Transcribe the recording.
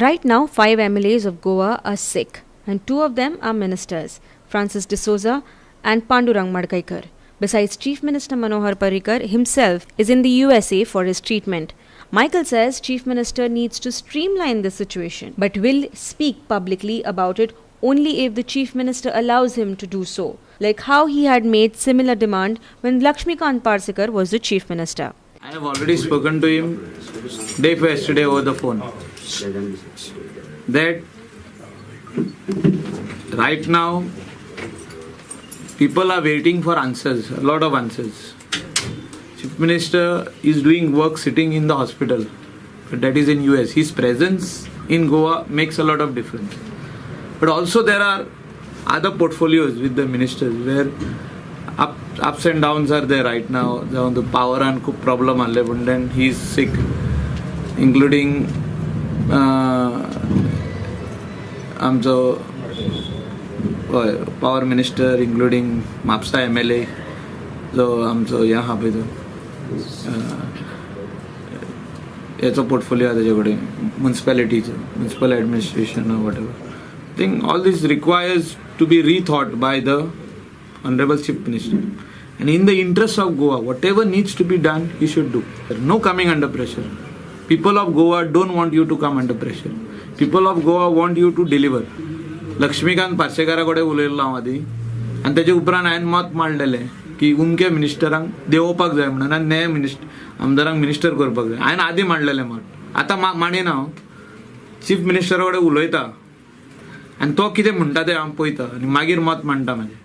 Right now, 5 MLAs of Goa are sick and 2 of them are ministers, Francis D'Souza and Pandurang Madkaikar. Besides, Chief Minister Manohar Parrikar himself is in the USA for his treatment. Michael says Chief Minister needs to streamline the situation, but will speak publicly about it only if the Chief Minister allows him to do so, like how he had made similar demand when Lakshmikant Parsekar was the Chief Minister. I have already spoken to him day before yesterday over the phone that right now people are waiting for answers, a lot of answers. Chief Minister is doing work sitting in the hospital, but that is in US. His presence in Goa makes a lot of difference. But also there are other portfolios with the ministers where ups and downs are there right now. The power and problem alle, but then he is sick, including आमचो power minister, including Mapusa MLA जो आमचो हें आहा पळय तो हेचो portfolio आहा तेजे कडेन, मुन्सिपेलिटीचो, municipal administration, whatever. I think all this requires to be rethought by the Honorable Chief Minister, and in the interest of Goa, whatever needs to be done, he should do. No coming under pressure. People of Goa don't want you to come under pressure. People of Goa want you to deliver. Laxmikant पार्सेकारा कडेन उलयल्लो हांव आदी आनी तेजे उपरांत हांवें मत मांडलेलें की उमके मिनिस्टरांक देंवोवपाक जाय म्हणून आनी नये मिनिस्टर आमदारांक मिनिस्टर करपाक जाय. हांवें आदी मांडलेलें मत, आतां मांडिना हांव. चीफ मिनिस्टरा कडेन उलयता आनी तो कितें म्हणटा तें हांव पळयता आनी मागीर मत मांडटा म्हाजें.